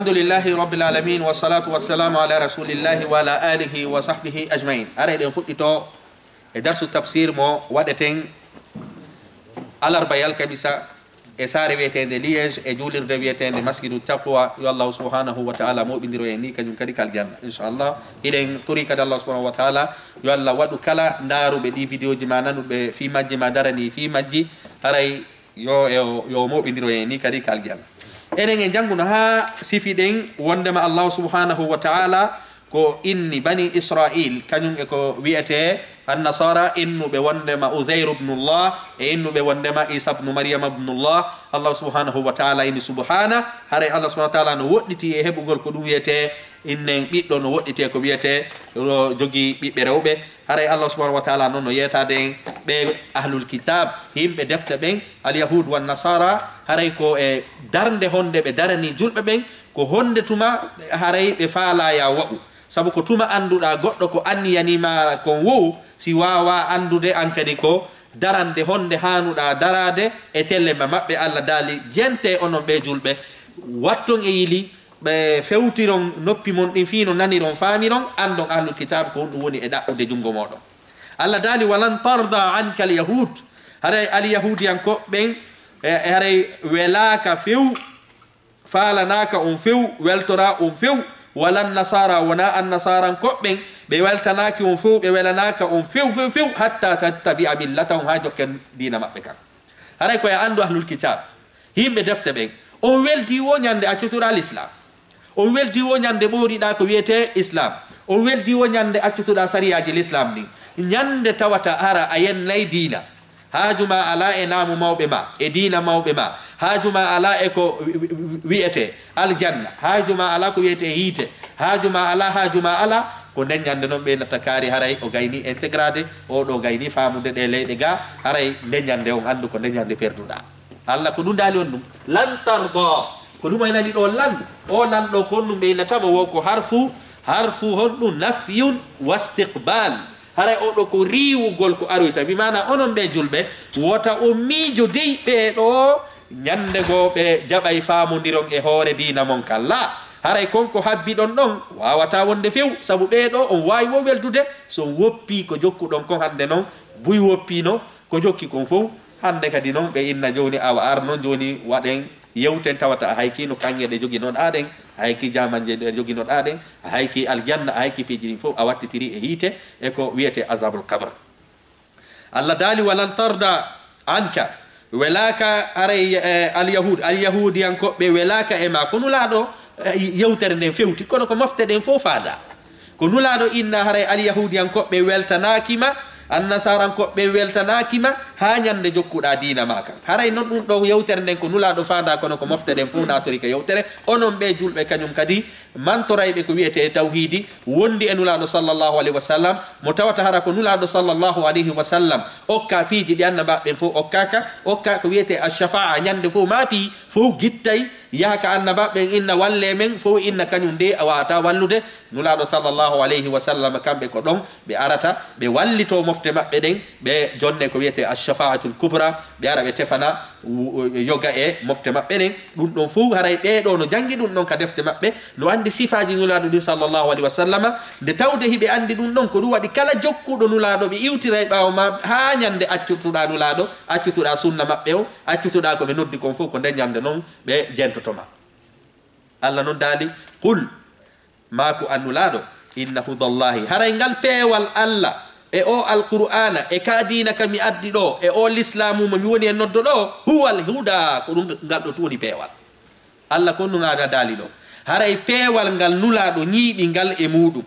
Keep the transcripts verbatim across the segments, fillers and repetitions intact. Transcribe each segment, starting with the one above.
Alhamdulillahi rabbil alamin, wassalatu wassalamu ala rasulillahi wa ala alihi wa sahbihi ajmain. Haray eɗen fuɗɗito e darsu tafsir mo waɗeten alarba e alkamisa e saare wiyeteende Liège e juulirde wiyeteende Masjidu Taqwa. Yo Allahu subhanahu wa ta'ala moɓindiro en ni, kañum kadi ka aljanna, inchallah. Hiɗen tori kadi Allah subhanahu wa ta'ala yo Allah waɗu kala ndaaruɓe ɗi vidéo ji ma, nanuɓe fii majji ma, darani fii majji, haray yo, yo, yo moɓindiro en ni kadi ka aljanna. Enen en jannguno haa sifiɗen wonndema Allah subhanahu wa ta'ala ko inni Bani Israil, kañum e ko wiyetee Annasara, innuɓe wonndema Uzairu ibnullah, e innuɓe wonndema Isa ibnu Maryama ibnullah. Allah subhanahu wa ta'ala inni subhana, haray Allah subhanahu wa ta'ala no woɗɗiti e heɓugol ko ɗum wiyetee innen ɓiɗɗo, no woɗɗiti e ko wiyetee o jogii ɓiɓɓe rewɓe. Haray Allah subhanahu wa ta'ala noon no yeetaade en ɓe ahlul kitab, yimɓe defte ɓen, al yahud wan nasara, haray ko e darnde honde ɓe darani julɓe ɓen, ko honde tuma haray ɓe faalaa ya waɗu. Sabu ko tuma annduɗaa goɗɗo ko anniyanii ma kon wow, si waawaa anndude an kadi ko darande honde haanuɗaa daraade e telle ma maɓɓe. Allah daali, jente onon ɓe julɓe, watton e yili, ɓe fewtiron noppi mon ɗin fii no naniron, faamiron, anndon ahlul kitab ko honɗum woni e ɗaɓɓude junngo mooɗon. Allah daali, walan tarda anka al yahud, haray al yahudiyankoɓe ɓen, e, e haray welaaka few, faalanaaka on few, weltoraa on few, walan nasara, wonaa annasarankoɓe ɓen, ɓe weltanaaki on few, ɓe welanaaka on few, few, few, hatta tattabi'a millatahum, haa jokken diina maɓɓe kan. Haray ko e anndu ahlul kitab, yimɓe defte ɓen, on weldi wo ñande accutuɗaa l'islam, on weldi wo ñande ɓooriɗaa ko wiyetee islam, on weldi wo ñande accutuɗaa sariyaaji l'islam ɗin, ñande tawata hara a yennay diina, haaju ma alaa e naamu mawɓe ma, e diina mawɓe ma, haaju ma alaa e ko wi-, wi-, wi-, wiyetee aljanna, haaju ma alaa ko wiyetee yiite, haaju ma alaa, haaju ma alaa, ko nden ñande non ɓe natta kaari, haray o gayni intégrade, o ɗo gayni faamude ɗe leyɗe ga, haray nden ñande on anndu ko nden ñande perduɗaa. Allah ko ɗum daali on ɗum. Lan tarda. Ko ɗum aynani ɗo lan. O lan ɗo ko on ɗum ɓe innata mo wo ko harfu, harfu honɗum nafyun wa istiqbal. Haray o ɗo ko riiwugol ko aroyta. Bi maana onon ɓe julɓe, wota on miijo dey ɓe ɗo ñande goo ɓe jaɓay faamondiron e hoore diina mon kalla. Haray kon ko habbiɗon ɗon waawata wonde few, sabu ɓee ɗoo on waawi wo weldude, so on woppii ko jokkuɗon kon hannde non, buy woppiino ko jokki kon fow. Hannde kadi non ɓe inna jooni, awa ar non jooni waɗen yewten tawata a haykii no kaŋŋe ɗe joginoɗaa ɗen, a haykii jaamanje ɗe joginoɗaa ɗen, a haykii aljanna, a haykii piiji ɗin fow, a wattitirii e hiite e ko wiyetee azabul kabr. Allah daali, "Walan tarda anka." Welaaka haray, eh, alyahud, alyahudiyankoɓe welaaka e ma. Ko Nulaaɗo, eh, yewtere nden fewti, kono ko mofte ɗen fof faada. Ko Nulaaɗo inna haray alyahudiyankoɓe weltanaaki ma, annasarankoɓe weltanaaki ma, haa ñande jokkuɗaa diina ma kan. Haray non ɗum ɗo yewtere nden ko Nulaaɗo faada, kono ko mofte ɗen fof naatori ka yewtere. Onon ɓe julɓe kañum kadi, mantorayɓe ko wiyetee tawhiidi, wondi e Nulaaɗo sallallahu alayhi wa sallam, mo tawata hara ko Nulaaɗo sallallahu alayhi wa sallam okka piiji ɗi annabaaɓe ɓen fof okkaaka, okka ko wiyetee ash-shafaa'a, ñande fof ma pii fof gittay, yaha ka annabaaɓe ɓen inna wallee men, fof inna kañum de a waawata wallude. Nulaaɗo sallallahu alayhi wa sallam, kamɓe ko ɗon ɓe arata, ɓe wallitoo mofte maɓɓe ɗen, ɓe jonne ko wiyetee ash-shafaatul kubra, ɓe ara ɓe tefana wu-, yoga e mofte maɓɓe ɗen. Ɗum ɗon fof haray ɓee ɗoo no janngi ɗum ɗon ka defte maɓɓe, no anndi sifaaji Nulaaɗo ɗin sallallahu alayhi wa sallama. Nde tawde hiɓe anndi ɗum ɗon, ko ɗum waɗi kala jokkuɗo Nulaaɗo ɓe iwtiray ɓaawo ma haa ñande accutuɗaa Nulaaɗo, accutuɗaa sunna maɓɓe on, accutuɗaa ko ɓe noddi kon fof, ko nden ñande non ɓe jentoto ma. Allah non daali, "Qul," maaku an Nulaaɗo, "inna hudallahi," haray ngal peewal Allah e o Alqur'aana, e ka diina ka mi addi ɗoo, e o lislaamu mo mi woni e noddo ɗoo, "huwal huda," ko ɗum ngal ɗo tun woni peewal. Allah ko ɗum ana daali ɗoo. Haray peewal ngal Nulaaɗo ñiiɓi ngal e muuɗum.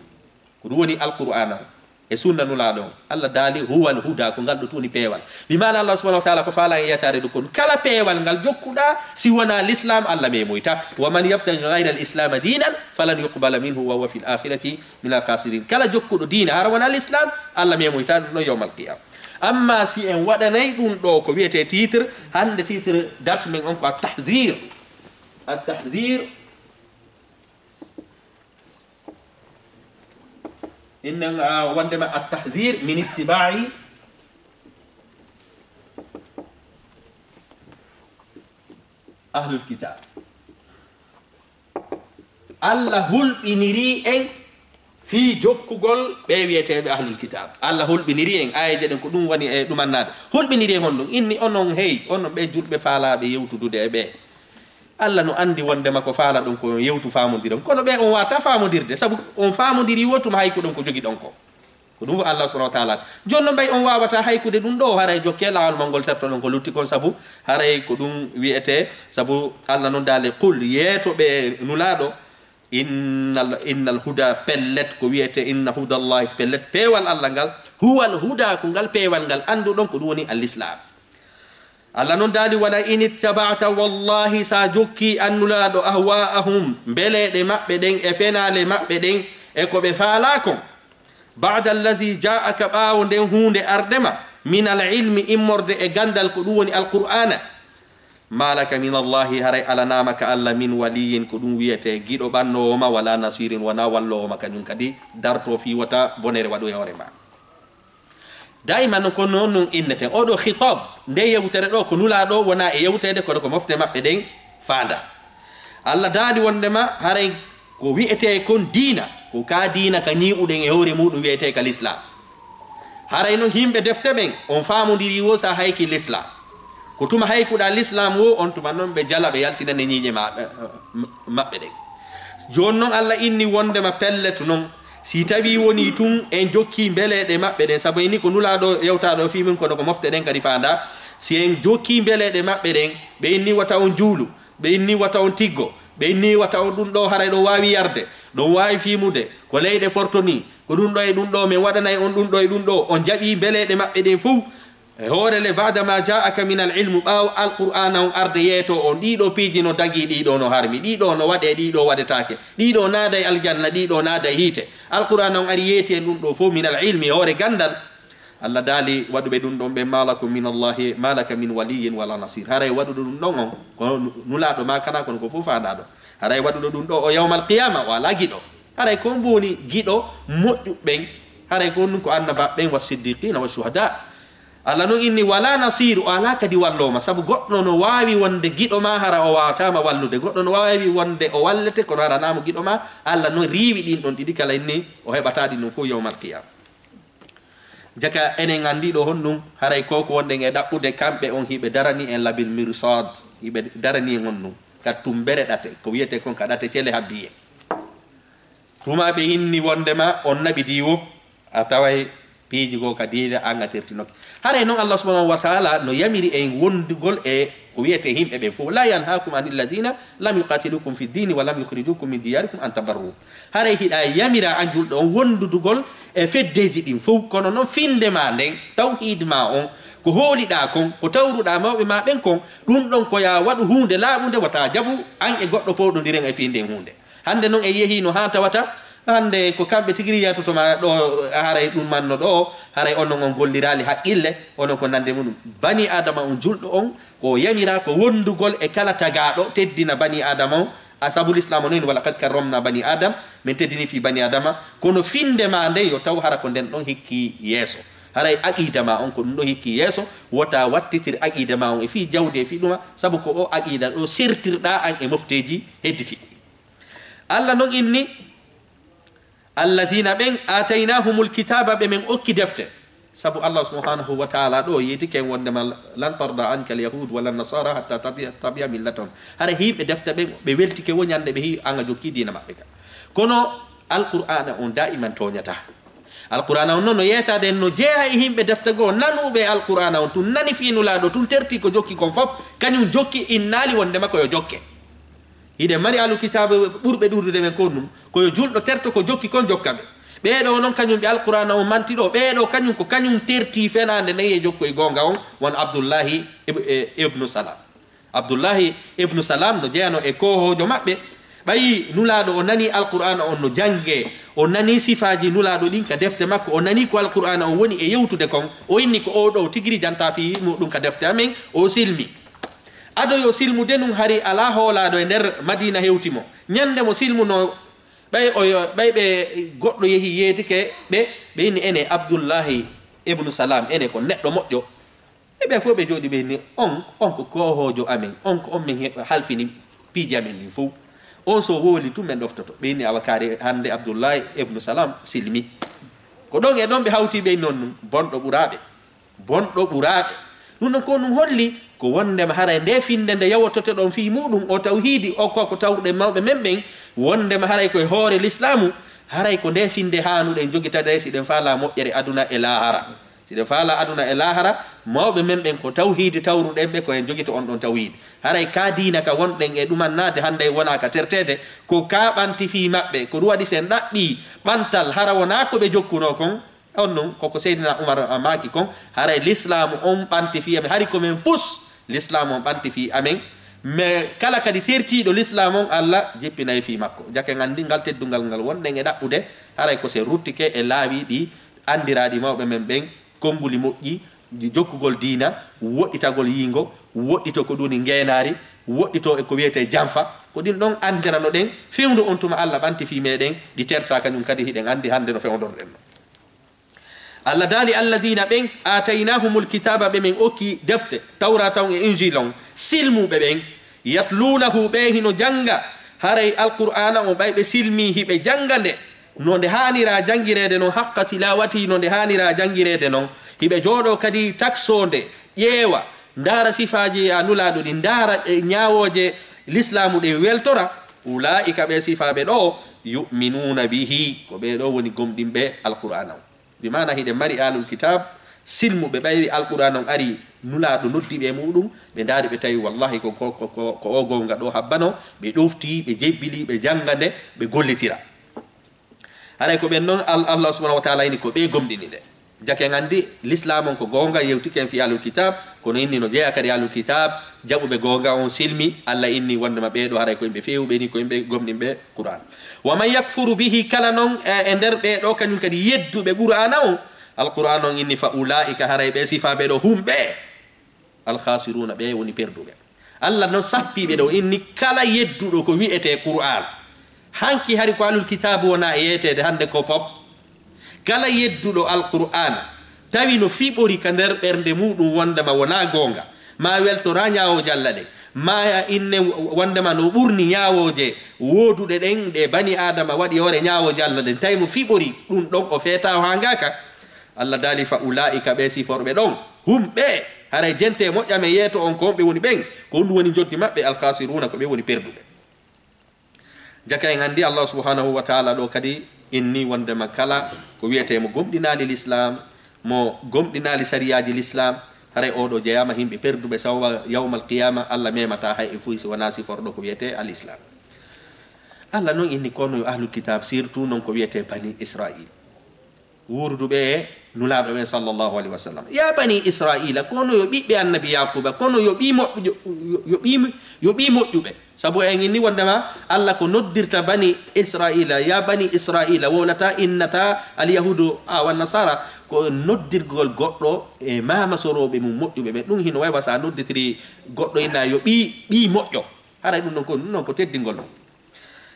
Ko ɗum woni Alqur'aana on e sunna Nulaaɗo on. Allah daali, "Huwal huda," ko ngal ɗo tun woni peewal. Bi maana Allah subhanahu wa ta'ala ko faala en yettaade ɗum ko ɗum. Kala peewal ngal jokkuɗaa, si wonaa l'islam, Allah memoyta. "Wa man yabtaghi ghayra al-islama dinan falan yuqbala minhu wa huwa fil akhirati min al-khasirin." Kala jokkuɗo diina hara wonaa l'islam, Allah memoyta ɗum ɗon yawmal qiyama. Amma si en waɗanay ɗum ɗo ko wiyetee titre, hannde titre darsu men on ko at-tahzir. At-tahzir. Innen, ah, wonndema at-tahzir min ittiba'i ahlul kitab. Allah hulɓiniri en fii jokkugol ɓe wi'eteeɓe ahlul kitab. Allah hulɓiniri en, aayeeje ɗen ko ɗum woni e ɗumannaade. Hulɓiniri en honɗum? Inni onon, hey, onon ɓe julɓe faalaaɓe yewtudude e ɓe. Allah no anndi wondema ko faalaɗon ko yewtu faamondiron. Kono ɓe on waata faamondirde, sabu on faamondiri wo tuma hay ko ɗon ko jogiɗon ko. Ko ɗum ko Allah subhanahu wa ta'ala. Jooni non ɓay on waawata haykude ɗum ɗo, haray jokke laawol mon ngol tertoɗon ko lutti kon, sabu haray ko ɗum wi'ete, sabu Allah non daali, "Qul", yeeto ɓe Nulaaɗo, "Innal, innal huda", pellet ko wi'ete, "Inna hudallahi", pellet peewal Allah ngal, "huwal huda", ko ngal peewal ngal annduɗon ko ɗum woni al-Islam. Allah non daali, "Wala in ittaba'ta", wallahi sa jokki an Nulaaɗo, "ahwa'ahum", mbeleeɗe maɓɓe ɗen e penaale maɓɓe ɗen e ko ɓe faalaa kon, "ba'da alladhi ja'aka", ɓaawo nden huunde arde ma, "minal ilmi", immorde e ganndal ko ɗum woni Alqur'aana, "ma laka min Allahi", haray alanaama ka Allah, "min waliyyin", ko ɗum wi'etee giɗo ɓannoowo ma, "wala nasirin", wonaa walloowo ma kañum kadi dartoo fii wota bonere waɗu e hoore ma. Daa'iman ko noon nun inneten. Oɗo khitab, nde yewtere ɗo ko Nulaaɗo wona e yewteede, kono ko mofte maɓɓe ɗen faanda. Allah daali wondema haray ko wi'etee kon diina, ko ka diina ka ñiiɓuɗen e hoore muɗum wi'etee ka l'islam. Haray non yimɓe defte ɓen, on faamondiri wo sa hayki l'islam. Ko tuma haykuɗa l'islam wo, on tuma non ɓe jala, ɓe yaltinane ñiiñe ma-, maɓɓe ɗen. Jooni non Allah inni wondema pellet non, si tawi woni tun en jokki mbeleeɗe maɓɓe ɗen, sabu en ni ko Nulaaɗo yewtaɗo fii mun, kono ko mofte ɗen kadi faanda. Si en jokki mbeleeɗe maɓɓe ɗen, ɓe inni wata on juulu, ɓe inni wata on tiggo, ɓe inni wata on ɗum ɗo haray ɗon waawi yarde, ɗon waawi fiimude, ko leyɗe porto ni, ko ɗum ɗo e ɗum ɗo, min waɗanay on ɗum ɗo e ɗum ɗo, on jaɓi mbeleeɗe maɓɓe ɗen fow. E hoore le, "ba'da ma ja'aka min al ilmu", ɓaawo Alqur'aana on arde yeeto on, ɗii ɗo piiji no dagii, ɗii ɗo no harmi, ɗii ɗo no waɗee, ɗii ɗo waɗetaake, ɗii ɗo naaday aljanna, ɗii ɗo naaday hiite. Alqur'aana on ari yeeti en ɗum ɗo fow, min al ilmi, e hoore ganndal. Allah daali, waɗuɓe ɗum ɗon ɓen, "ma lakum min Allahi, ma laka min waliyyin wala nasir." Haray waɗuɗo ɗum ɗon on, ko nu-, Nulaaɗo ma kana, kono ko fow faandaa ɗo. Haray waɗuɗo ɗum ɗo o yawmal qiyama, o alaa giɗo. Haray ko mbo woni giɗo moƴƴuɓe ɓen, haray ko ɗum ko annabaaɓe ɓen, wa siddiqina wa shuhada. Allah non inni, "wala nasir", o alaa kadi walloowo ma, sabu goɗɗo no waawi wonde giɗo ma, hara o waawataama wallude. Goɗɗo no waawi wonde o wallete, kono hara naa mo giɗo ma. Allah non riiwi ɗin ɗon ɗiɗi kala inni, o heɓataa ɗin ɗon fow yawmal qiyama. Jaka enen anndi ɗo honɗum, haray ko ko wonɗen e ɗaɓɓude, kamɓe on hiɓe darani en labil mirsad, hiɓe darani en honɗum, ka tumbere ɗate, ko wiyete kon ka ɗate cele habbi en. Tuma ɓe inni wondema on naɓi diwo, a taway piiji goo ka diina an a tertinoke. Haray non Allah subhanahu wa ta'ala no yamiri en wondugol e ko wiyete himɓe ɓen fow, "La yanhaakum anil ladina lam yuqatilukum fi dini wa lam yukhrijukum min diyarikum an tabarru." Haray hiɗa yamira an julɗo on wondudugol e feddeeji ɗin fow, kono non finde ma nden, tawhiid ma on, ko hooliɗaa kon, ko tawruɗaa mawɓe ma ɓen kon, ɗum ɗon ko yaa waɗu huunde laaɓunde, wata jaɓu an e goɗɗo powɗondiren e fii nden huunde. Hannde non en yehiino haa tawata, hannde ko kamɓe tigi yiyata to ma ɗo, haray ɗum manno ɗo, haray onon on golliraali haqqille, onon ko nande muɗum. Bani Aadama on julɗo on, ko yamira ko wondugol e kala tagaaɗo, teddina bani Aadama on, a sabu Lislaam on, "wa laqad karramna bani Aadam", min teddini fii bani Aadama, kono finde ma nden yo taw hara ko nden ɗon hikki yeeso. Haray aqiida ma on ko ɗum ɗon hikki yeeso, wota wattitir aqiida ma on e fii jawdi e fii ɗuma, sabu ko o aqiida ɗo sertirɗaa an e mofteeji hedditiɗɗi. Allah non inni, "Alladina", ɓen, "aataynahumul kitaaba", ɓe men okki defte. Sabu Allah subhanahu wa ta'ala ɗo yeetike en wondema, "Lan tarda anka al yahud wala nasara hatta tabi-, tabi'a millatahum." Hara hiɓe defte ɓen, ɓe weltike wo ñande ɓe hi an a jokki diina maɓɓe ka. Kono Alqur'aana on daa'iman tooñata. Alqur'aana on non no yeetade en no jeeya e himɓe defte goo, nanuɓe Alqur'aana on tun, nani fii Nulaaɗo tun, terti ko jokki kon fop, kañum jokki, innaali wondema ko yo jokke. Hiɗen mari ahlul kitaabe ɓurɓe ɗuuɗude men ko ɗum, ko yo julɗo terto ko jokki kon jokka ɓe. Ɓee ɗoo non kañum ɓe Alqur'aana on manti ɗoo, ɓee ɗoo kañum ko kañum terti fenaande nden e jokkoy goonga on, won Abdullahi ib-, e, ibnu Salam. Abdullahi ibnu Salam no jeyano e koohoojo maɓɓe. Ɓayi Nulaaɗo o nani Alqur'aana on no janngee, o nani sifaaji Nulaaɗo ɗin ka defte makko, o nani ko Alqur'aana on woni e yewtude kon, o inni ko oo ɗoo tigiri janta fii muɗum ka defte amen, o silmi. Ado yo silmude nun hari alaa hoolaaɗo e nder Madiina hewti mo. Ñande mo silmunoo, ɓay o yo-, ɓay ɓe goɗɗo yehi yeetike ɓe, ɓe inni ene Abdullahi ibnu Salam, ene ko neɗɗo moƴƴo. E ɓe fof ɓe jooɗi ɓe inni, "On, on ko koohoojo amen, on ko on min he-, halfini piiji amen ɗin fof." On so wooli tun men ɗoftoto. Ɓe inni awa kaari hannde Abdullahi ibnu Salam silmi. Ko ɗon e ɗon ɓe hawti ɓe non bonɗo ɓuraaɓe. Bonɗo ɓuraaɓe. Ɗum ɗon ko ɗum holli ko wondema haray nde finde nde yawototeɗon fii muɗum o tawhiidi o ko ko tawruɗen mawɓe men ɓen wondema haray ko e hoore lislaamu haray ko nde finde haanuɗen jogitade si ɗen faala moƴƴere aduna e laahara. Si ɗe faala aduna e laahara, mawɓe men ɓen ko tawhiidi tawruɗen ɓe ko en jogito on ɗon tawhiidi. Haray ka diina ka wonɗen e ɗumannaade hannde wonaa ka terteede, ko ka ɓanti fii maɓɓe. Ko ɗum waɗi si en ɗaɓɓii ɓantal hara wonaa ko ɓe jokkunoo kon, on non koko Seydina Umar maaki kon, haray lislaamu on ɓanti fii amen, hari ko men fus lislaamu on ɓanti fii amen. Mais kala kadi tertiiɗo lislaamu on, Alla jippinay fii makko. Jake en anndi ngal teddungal ngal wonɗen e ɗaɓɓude, haray ko si en ruttike e laawi ɗi anndiraaɗi mawɓe men ɓen, konnguli moƴƴi, jokkugol diina, woɗɗitagol yiingo, woɗɗito ko ɗum woni ngeenaari, woɗɗito e ko wiyetee janfa. Ko ɗin ɗon anndiranoɗen fewndo on tuma Alla ɓanti fii meɗen, ɗi tertaa kañum kadi hiɗen anndi hannde no fewndorɗen no. Alla daali, "Alladina ɓen, aataynahumul kitaaba ɓe men okki defte, Tawraata on e Injiila on, silmuɓe ɓen, yatluunahu ɓe hino jannga, haray Alqur'aana on ɓay ɓe silmii hiɓe jannga nde, no nde haanira janngireede non, haqqa tilaawati no nde haanira janngireede non, hiɓe jooɗoo kadi taksoo nde, ƴeewa, ndaara sifaaji a Nulaaɗo ɗin, ndaara e ñaawooje lislaamu ɗen weltora, ulaa'ika ɓe sifaaɓe ɗoo, yu'minuuna bihi, ko ɓee ɗoo woni gomɗinɓe Alqur'aana on." Bi maana hiɗen mari aalul kitaab, silmuɓe ɓayri Alqur'aana on ari, Nulaaɗo noddi ɓe e muɗum, ɓe ndaari ɓe tawi wallahi ko, ko, ko, ko, ko o goonga ɗoo habbano, ɓe ɗofti, ɓe jebbili, ɓe jannga nde, ɓe gollitira. Haray ko ɓen non Al-, Allah subhanahu wa ta'ala ini ko ɓe gomɗini nde. Jake en anndi lislaam on ko goonga, yewtike en fii aalul kitaab, kono inni no jeyaa kadi aalul kitaab, jaɓuɓe goonga on silmi, Allah inni wondema ɓee ɗoo haray ko yimɓe feewuɓe ni, ko yimɓe gomɗinɓe Qur'aan. Wa man yakfuru bihi, kala non e, e nder ɓee ɗoo kañum kadi yedduɓe Qur'aana on, Alqur'aana on inni fa ulaa'ika, haray ɓe sifaaɓe ɗoo hum ɓe. Alkhasiruuna, ɓe woni perduɓe. Allah no sappi ɓe ɗo inni kala yedduɗo ko wi'etee Qur'aan. Hanki hari ko alul kitaabu wona e yeeteede hannde ko pop. Kala yedduɗo Alqur'aana tawi no fiɓori ka nder ɓernde muɗum wondema wona goonga, ma weltora ñaawo jalla ɗen, ma inne wondema no ɓurni ñaawooje wooduɗe ɗen ɗe bani Aadama waɗi hoore ñaawo jalla ɗen, tawi mo fiɓori ɗum ɗon o feeta o haangaaka. Allah daali fa ulaa'ika ɓe siforɓe ɗon. Hum ɓe, haray jente moƴƴa men yeeto on ko on ɓe woni ɓen, ko ɗum woni njoddi maɓɓe, alkhasiruuna, ko ɓe woni perduɓe. Jaka en anndi Allah subhanahu wa ta'ala ɗo kadi inni wondema kala ko wiyetee mo gomɗinaali l'islam, mo gomɗinaali sariyaaji l'islam, haray oɗo jeyaama himɓe perduɓe, sawa yawmal qiyama Allah memata hay e fuy si wona siforɗo ko wiyetee al islam. Allah non inni kono yo ahlul kitab, surtout non ko wiyetee bani Israil. Wuurduɓe e Nulaaɗo ɓen sallallahu alayhi wa sallam. Ya bani Israila, kono yo ɓiɓɓe annabi Yaquba, kono yo ɓii moƴƴu-, yo, yo ɓii, yo ɓii moƴƴuɓe. Sabu en inni wondema Allah ko noddirta bani Israila, ya bani Israila, wowlata innata alyahudu a wa nasara, ko noddirgol goɗɗo e mama sorooɓe mum moƴƴuɓe ɓe. Ɗum hino waywa sa nodditiri goɗɗo inna yo ɓii, ɓii moƴƴo. Haray ɗum ɗon ko, ɗum ɗon ko teddingol ɗum.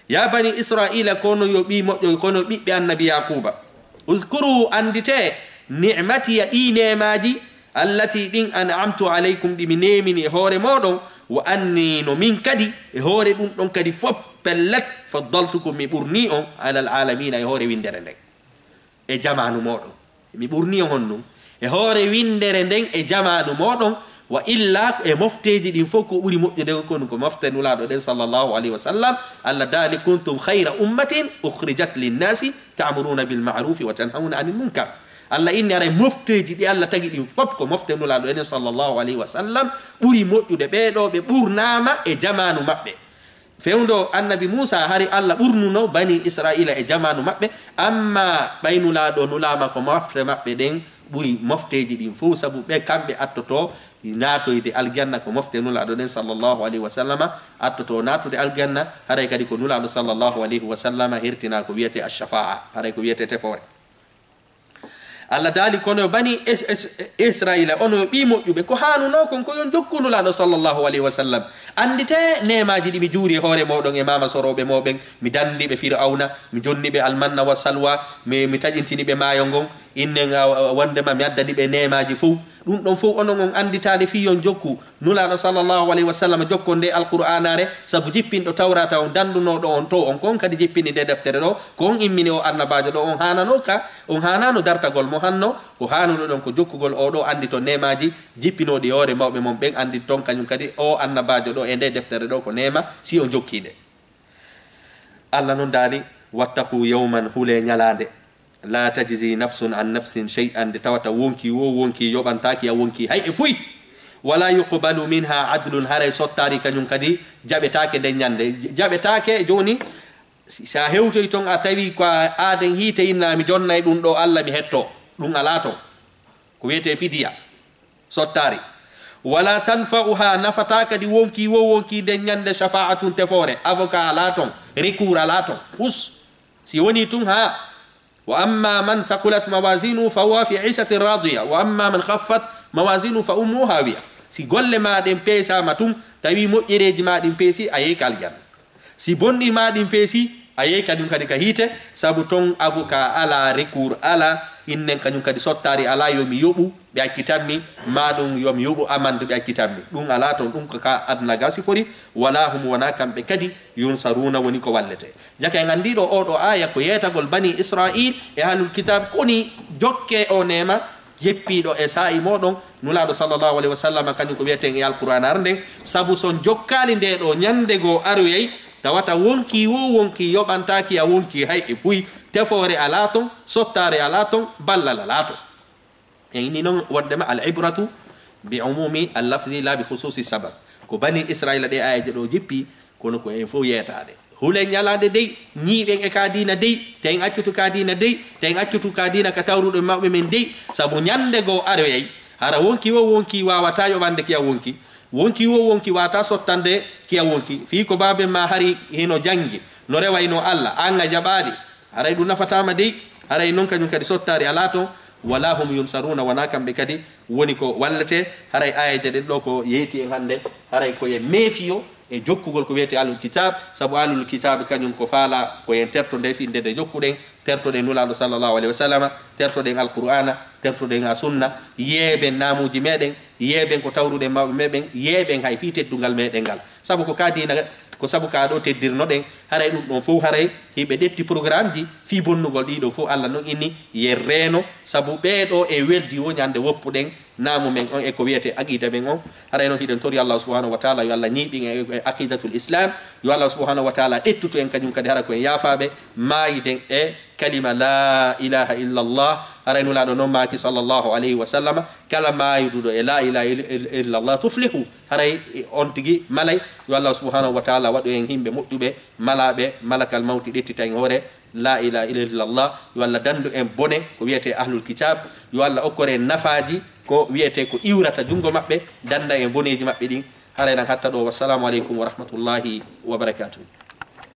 Ya bani Israila, kono yo ɓii moƴƴo, kono ɓiɓɓe annabi Yaquba. Uzkuru, anndite, ni'matiya, ɗi neemaaji, allati, ɗin, an'amtu alaykum, ɗi mi neemini e hoore mooɗon, wa anni, no min kadi, e hoore ɗum ɗon kadi fof, pellet, faddaltukum, mi ɓurni on, alal alamina, e hoore winndere nden. E jamaanu mooɗon. Mi ɓurni on honɗum? E hoore winndere nden e jamaanu mooɗon, wa illa ko e mofteeji ɗin fof ko ɓuri moƴƴude ko ɗum ko mofte Nulaaɗo ɗen sallallahu alayhi wa sallam. Allah daali, "Kuntum khayra ummatin ukhrijat linnasi ta'muruna bil ma'rufi wa tanhawna anil munkar." Allah inni haray mofteeji ɗi Allah tagi ɗin fof ko mofte Nulaaɗo ɗen sallallahu alayhi wa sallam ɓuri moƴƴude ɓee ɗoo ɓe ɓurnaama e jamaanu maɓɓe. Fewndo annabi Muusa, hari Allah ɓurnuno bani Israila e jamaanu maɓɓe, amma ɓay Nulaaɗo nulaama ko mofte maɓɓe ɗen ɓuri mofteeji ɗin fof, sabu ɓe kamɓe attoto naatoyde aljanna ko mofte Nulaaɗo ɗen sallallahu alayhi wa sallama, attoto naatude aljanna, haray kadi ko Nulaaɗo sallallahu alayhi wa sallama hertina ko wiyetee ash-shafa'a, haray ko wiyetee tefoore. Allah daali, kono yo bani Is-, Is-, Israila, ono yo ɓii moƴƴuɓe, ko haanunoo kon ko yo on jokku Nulaaɗo sallallahu alayhi wa sallam. Anndite neemaaji ɗi mi juuri e hoore mooɗon e mama sorooɓe mooɓen, mi danndi ɓe Fir'awna, mi jonni ɓe almanna wa salwa, mi, mi taƴintini ɓe maayo ngon, innen a, a, wondema mi addani ɓe neemaaji fow. Ɗum ɗon fof onon on annditaade fii yo on jokku Nulaaɗo sallallahu alayhi wa sallam, jokkon nde Alqur'aanaare, sabu jippinɗo Tawraata on, danndunooɗo on to on, ko on kadi jippini nde deftere ɗo, ko on immini o annabaajo ɗo, on haanano ka, on haanano dartagol mo hanno, ko haanuɗo ɗon ko jokkugol o ɗo, annditon neemaaji jippinooɗi e hoore mawɓe mon ɓen, anndinton kañum kadi o annabaajo ɗo e nde deftere ɗo ko neema, si on jokkii nde. Allah non daali, "Wattaqu yawman", hulee ñalaande, "la tajzi nafsun an nafsin shay'an", nde tawata wonkii woo wonkii yoɓantaaki a wonkii hay e fuy. "Wala yuqbalu minha adlun", haray sottaari kañum kadi jaɓetaake nden ñande. Jaɓetaake jooni, si, si a hewtoy ton a tawi ko a, aaden hiite inna mi jonnay ɗum ɗo Allah mi hetto. Ɗum alaa ton. Ko wiyetee fidiya. Sottaari. "Wala tanfa'uha", nafataa kadi wonkii woo wonkii nden ñande shafa'atun tefoore. Avocat alaa ton, recours alaa ton. Us. Si woni tun haa. "Wa amma man thaqulat mawazinuhu fa huwa fi ishatin radiya. Wa amma man khaffat mawazinuhu fa ummuhu hawiya." Si golle maa ɗen peesaama tun, tawi moƴƴereeji maa ɗin peesi, a yehi ka aljanna. Si bonɗi maa ɗin peesi, a yehi kañum kadi ka hiite, sabu ton avocat alaa, recours alaa, innen kañum kadi sottaari alaa, yo mi yoɓu, ɓe accitan mi, maa ɗum yo mi yoɓu amande, ɓe accitan mi. Ɗum alaa ton, ɗum ko ka aduna ga sifori, "wala hum", wonaa kamɓe kadi, "yunsaruuna", woni ko wallete. Jaka en anndii ɗo, oo ɗo aaya ko yeetagol Bani Isra'iil e Ahlul Kitaab, koni jokke o neema, jippiiɗo e saa'i mooɗon, Nulaaɗo sallallahu alayhi wa sallam, kañum ko wiyeten e Alqur'aanaare nden, sabu si on jokkaali ndee ɗoo ñande goo aroyay, tawata wonkii woo wonkii yoɓantaaki a wonkii hay e fuy, tefoore alaa ton, sottaare alaa ton, ballal alaa ton. En inni non wondema al ibratu bi umumi al lafzi la bi khususi sabab. Ko Bani Isra'iila ɗee aayeeje ɗoo jippi, kono ko en fof yeetaade. Hulen ñalaande dey, ñiiɓen e ka diina dey, te en accutu ka diina dey, te en accutu ka diina ka tawruɗo e maɓɓe men dey, sabu ñande goo aroyay, hara wonkii woo wonkii waawataa yoɓande ki a wonkii, wonkii woo wonkii waawataa sottande ki a wonkii, fii ko baaben maa hari hino janngi, no rewayno Allah, an a jaɓaali, haray ɗum nafataama dey, haray non kañum kadi sottaari alaa ton, "wala hum yunsaruuna", wonaa kamɓe kadi woni ko walletee, haray aayeeje ɗen ɗoo ko yeeti en hannde, haray ko e meefiyo, e jokkugol ko wiyetee Ahlul Kitaab, sabu Ahlul Kitaab kañum ko faalaa ko en terto nde fii nde nde jokkuɗen, tertoɗen Nulaaɗo sallallahu alayhi wa sallam, tertoɗen Alqur'aana, tertoɗen a sunna, yeeɓen naamuuji meɗen, yeeɓen ko tawruɗen mawɓe meɗen, yeeɓen hay fii teddungal meɗen ngal. Sabu ko ka diina, ko sabu ka ɗo teddirnoɗen, haray ɗum ɗon fof haray hiɓe ƴetti programmeji fii bonnugol ɗiɗo fof. Allah non inni yen reeno, sabu ɓee ɗo e weldi wo ñande woppuɗen, naamu men on e ko wiyetee aqida men on. Haray non hiɗen tori Allah subhanahu wa taala yo Allah ñiiɓin e, e aqidatul islam, yo Allah subhanahu wa taala ƴettutu en kañum kadi hara ko en yaafaaɓe maayiden e kalima la ilaha illallah. Haray Nulaaɗo non maaki sallallahu alayhi wa sallam, kala maayuduɗo e la ilaha il-, il-, illallah tuflihu, haray on tigi malay. Yo Allah subhanahu wa taala waɗu en yimɓe moƴƴuɓe, malaaɓe, malakal mawti ƴettita en hoore la ilaha illallah. Yo Allah dandu en bone ko wiyetee ahlul kitab. Yo Allah okkor en nafaaji ko wiyetee ko iwrata junngo maɓɓe, danda en boneeji maɓɓe ɗin. Haray nan hatta ɗo. Wassalamu aleykum wa rahmatullahi wa barakatuh.